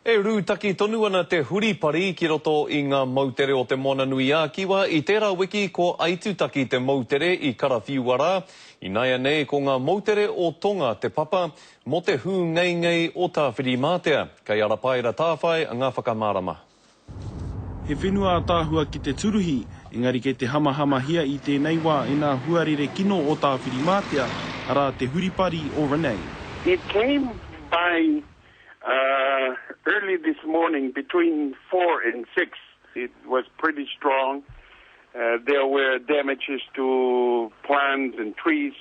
E rūtaki tonu ana te huripari ki roto i ngā moutere o Te Moananui-a-Kiwa. I tērā wiki ko Aitutaki te moutere i karawhiua rā. Ināianei ko ngā moutere o Tonga te papa mō te hūngeingei o Tāwhirimātea. Kei a Rapaera Tāwhai ngā whakamārama. He whenua ātaahua ki te tūruhi, engari kei te hamahamahia i tēnei wā e nā huarere kino o Tāwhirimātea, arā te huripari o Renee. It came by early this morning between four and six. It was pretty strong. There were damages to plants and trees.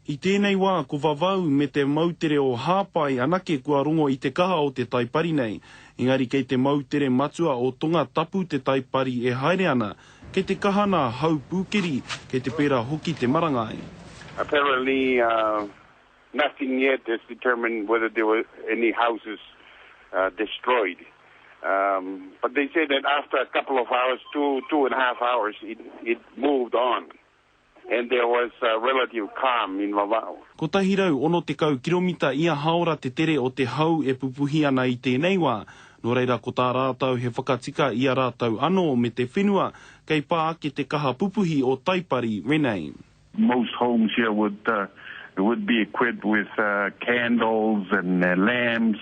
I tēnei wā ko Vavau me te moutere o Hāpai anake kua rongo i te kaha o te tai pari nei. Engari kei te moutere matua o Tonga Tapu te tai pari e haere ana, kei te kaha nā hau pūkeri, kei te pērā hoki te marangai. Apparently nothing yet has determined whether there were any houses destroyed. But they say that after a couple of hours, two and a half hours, it it moved on. And there was a relative calm in Vava'u. 160 kiromita ia haora te tere o te hau e pupuhi ana i tēnei wā, nō reira ko tā rātou he whakatika i a rātou anō me te whenua kei pā ake te kaha pupuhi o Taipari, Renee. Most homes here would would be equipped with candles and lamps,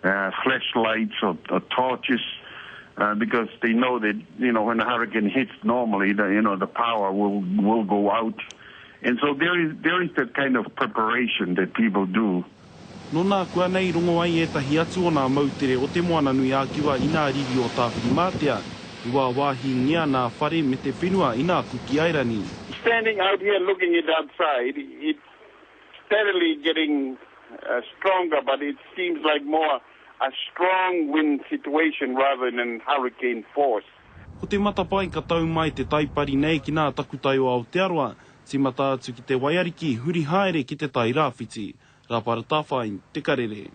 flashlights or torches because they know that you know when a hurricane hits normally the you know the power will will go out and so there is there is that kind of preparation that people do. Nō nākuanei rongo ai ētahi atu o nā moutere o Te Moananui-a-Kiwa i nā riri o Tāwhirimātea, i wāwāhingia nā whare me te whenua i nā Kuki Airani. Standing out here looking it outside, it's steadily getting stronger but it seems like more a strong wind situation rather than hurricane force. Ko te matapae ka tau mai te taipari nei ki nā takutai o Aotearoa, tīmata atu ki te Waiariki, huri haere ki te Tai Rāwhiti. Rāpara Tawhai, Te Karere.